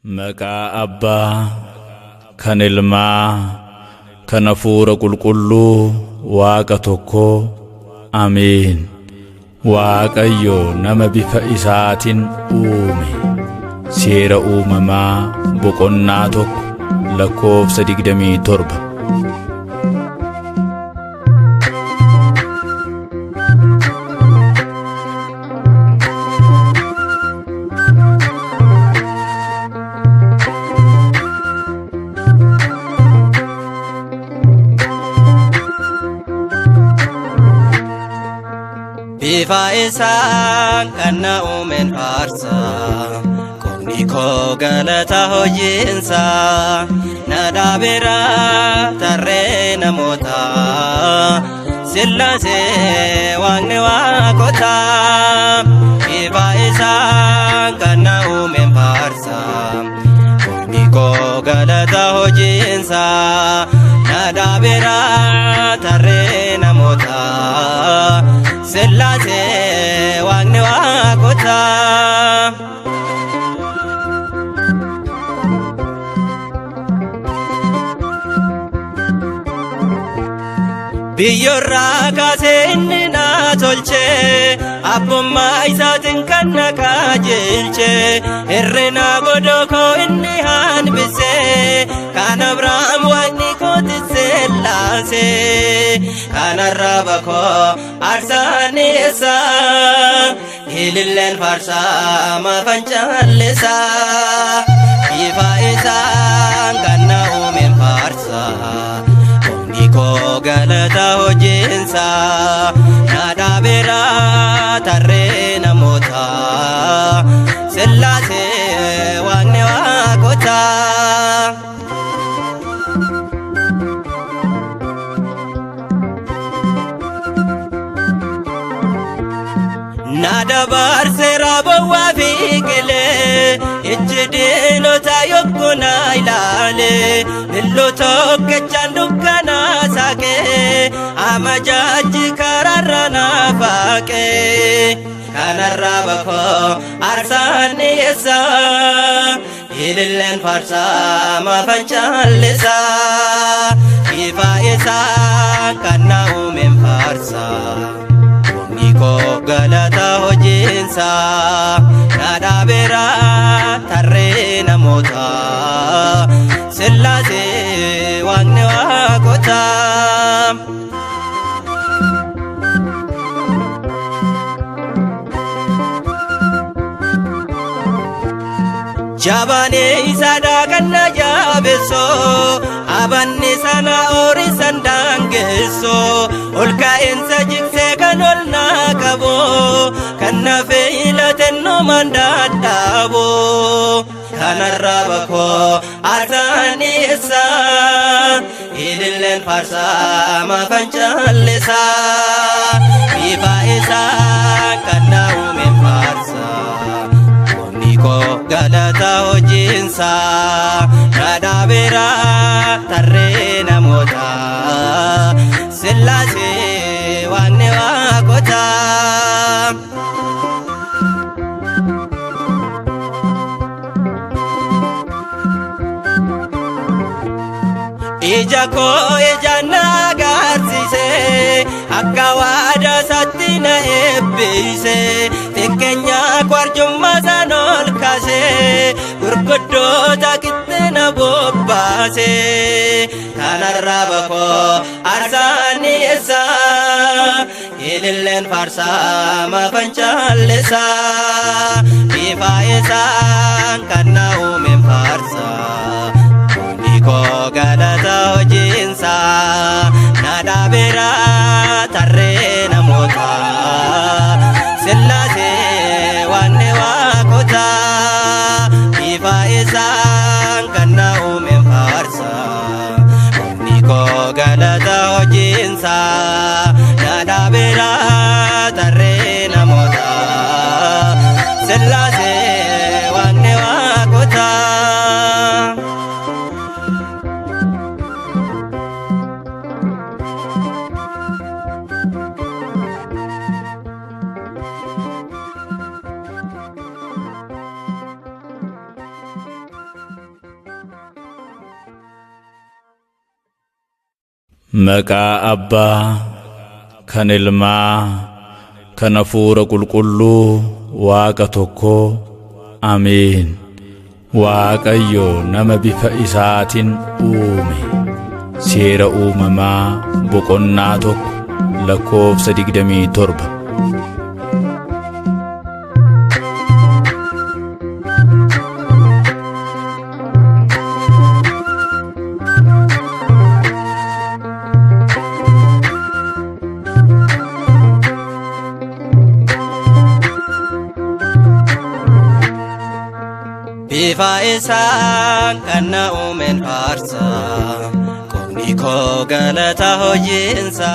Maqaa Abbaa kan Ilmaa kan Hafuura Qulqulluu Waaqa tokkoo. Ameen. Waaqayyo nama bifa isaatiin uume. Seera uumamaa boqonnaa 1 lakkoofsa 27. Bifa isaan kan na uumeen faarsa, qomni koo galata hojiinsa, na dhaabeera tarree namoota, Sillaasee Waaqni waaqota. Bifa isaan kan na uumeen faarsa, qomni koo galata hojiinsa, na dhaabeera tarree namoota, Sillaasee Waaqni waaqota. Biyyoorraa kaasee inni na tolche, abbummaa isaatiin kan na qajeelche, hirrina godoo koo inni hanbise, kan Abrahaam Waaqni kooti sellaase, kan arraba koo aarsaan dhiyeessa, ililleen faarsaa maafan callisa, bifa isaan kan na uumeen faarsa. Qomni koo galata hojiinsa, na dhaabeera tarree namoota, Sillaasee Waaqni waaqota. Na dabarseera bowwaa fi qilee, ijji diinota yogguu na ilaale, billuu tokkichaan dukkana saaqee, amajaajji karaarra na faaqee, kanarraa bakoo aarsaan dhiyeessa, ililleen faarsaa maafan callisa, bifa isaa kan na uumeen faarsa. Qomni koo galata hojiinsa, na dhaabeera tarree namoota, Sillaasee Waaqni waaqota. Jabaan isaadha kan na jabeessoo, abanni sana horiisan daangeessoo, ol ka'iinsa jigsee kan ol na qabu, kan na fe'ilateen numaan dadhabu, kanarraa bakoo aarsaan dhiyeessa, ililleen faarsaa maafan callisa, bifa isaa kan na uumeen faarsa. Qomni koo galata hojiinsa, na dhaabeera tarree namoota, Sillaasee Waaqni waaqota. Ija koo ija na agarsiise, akka waadaa isaatti na eebbise, xiqqeenya kwarjummaa isaan ol kaase, gurguddoota qixxe na bobbaase, kanarraa bakoo aarsaan dhiyeessa, ililleen faarsaa maafan callisa, bifa isaan kan na uumeen faarsa. Qomni koo galata hojiinsa, na dhaabeera tarree namoota, Sillaasee Waaqni waaqota. Bifa isaan kan na uumeen faarsa. Qomni koo galata hojiinsa, na dhaabeera tarree namoota, Sillaasee Waaqni waaqota. Maqaa Abbaa kan Ilmaa kan Hafuura Qulqulluu Waaqa tokkoo. Ameen. Waaqayyo nama bifa isaatiin uume. Seera uumamaa boqonnaa 1 lakkoofsa 27. Bifa isaan kan na uumeen faarsa, qomni koo galata hojiinsa.